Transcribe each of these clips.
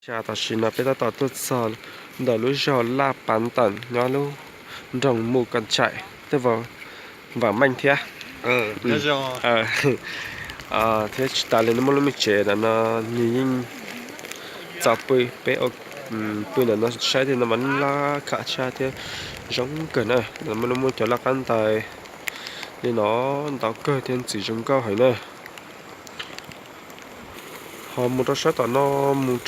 Tam sim no peb tab tom tuaj txog ntawm lub zos Laj Pav Teem nyob lub nroog Mus Kas Tsaim tej Vam Meej thiab. Thiab tsis tas li no muaj lub me tsev ntawm no nws yeej txaus pw, peb pw ntawm no saib tej no mas laj kham tshaj thiab zoo kawg na. Muaj cov laj qab ntais li no ntau kawg thiab ntxim zoo nkauj heev na. Ho mus rau sab tom no, mus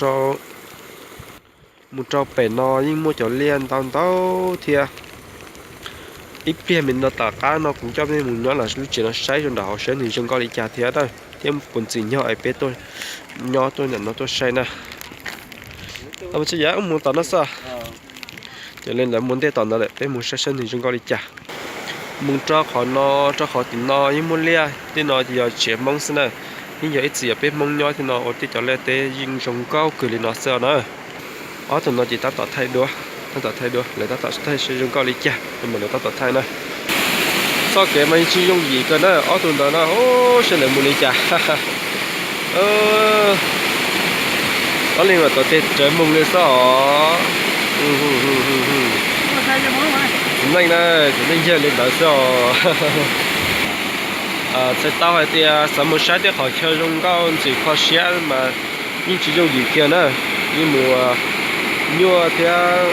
rau pem no yeej muaj cov liaj ntau ntau thiab. Ib pliag me no tom qab no kuv coj peb mus nyob lub tsev no saib zoo nram hauv saib nws zoo nkauj li cas thiab na, thiab puas ntxim nyog es peb tuaj nyob tuaj ntawm no tuaj saib na. Mus tom no xwb. Ces li ntawd mus ntej tom ntawd lawm peb mus saib saib nws zoo nkauj li cas. Mus rau qhov no, rau qhov tim no yeej muaj liaj, tej no yog tsev Hmoob xwb na. Yeej yog ib txwm yog peb Hmoob nyob tej no ua tej cov liaj teb yeej zoo nkauj kawg li no xwb na. Ob tug no ces tab tom thaij duab, tab tom thaij duab, lawv tab tom thaij saib zoo nkauj li cas, lawv tab tom thaij na. Txoj kev mas yeej tsis yooj yim kawg na, ob tug ntawd na, saib lawv mus li cas. Ob leeg mas tom tej rawv moog li xwb os. Txiv neej na, txiv neej yog li ntawd xwb os. Txhais tau hais tias xav mus saib tej qhov chaw zoo nkauj ntxim kho siab mas yeej tsis yooj yim kiag na. Yeej mus nyuaj thiab,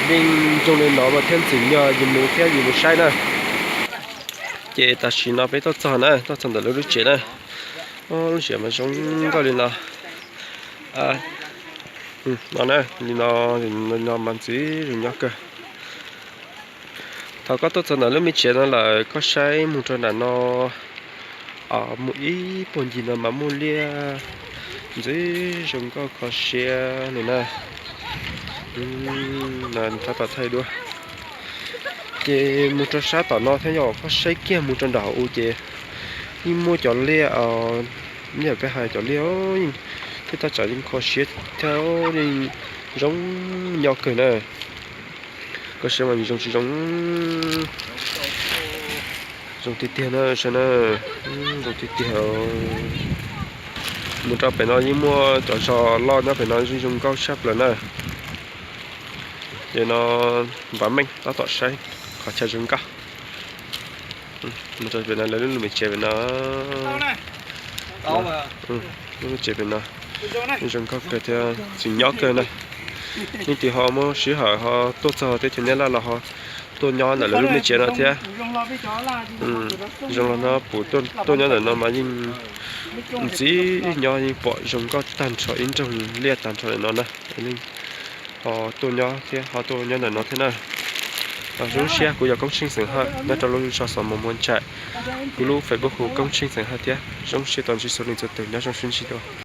yeej zoo li no mas thiaj ntxim nyog yus mus thiab yus mus saib na. Ces tam sim no peb tuaj txog na, tuaj txog ntawm lawv lub tsev na. Lub tsev mas zoo nkauj li no. No na, li no, no mas ntxim zoo nyob kawg. Thaum koj tuaj txog ntawm lub me tsev no lawm koj saib mus rau nram no, mus ib puag ncig no mas muaj liaj ntxim zoo nkauj kho siab li na. Tab tom thaij duab. Ces mus rau sab tom no thiab yog koj saib kiag mus rau nram hauv u ces yeej muaj cov liaj, yog peb hais cov liaj yeej thiab tab tom yeej kho siab thiab yeej zoo nyob kawg na. Koj saib mas zoo tsis zoo? Zoo tiag tiag na, saib na, zoo tiag tiag. Mus rau pem no yeej muaj cov zos loj nyob pem no yeej zoo nkauj tshaj plaws na. Ces no Vam Meej tab tom saib qhov chaw zoo nkauj. Mus rau pem no lawv lub me tsev pem no. Lub me tsev pem no zoo nkauj kawg thiab txim nyob kawg na. Leej twg ho muaj sij hawm ho tuaj txog teb chaws Nyab Laj los ho tuaj nyob ntawm lawv lub me tsev no thiab. Zoo los no pum tuaj nyob ntawm no mas yeej ntxim nyob, yeej pom zoo nkauj tag nrho ib nroog liaj tag nrho li no na. Ho tuaj nyob thiab ho tuaj nyob ntawm no thiab na. Zoo siab, kuv yog Koob Tsheej xeem Hawj nyob rau lub zos Xos Mos Muas Ntsaim. Kuv lub Facebook hu Koob Tsheej xeem Hawj thiab. Zoo siab tau ntsib txhua leej txhua tus, nyob zoo sib ntsib dua.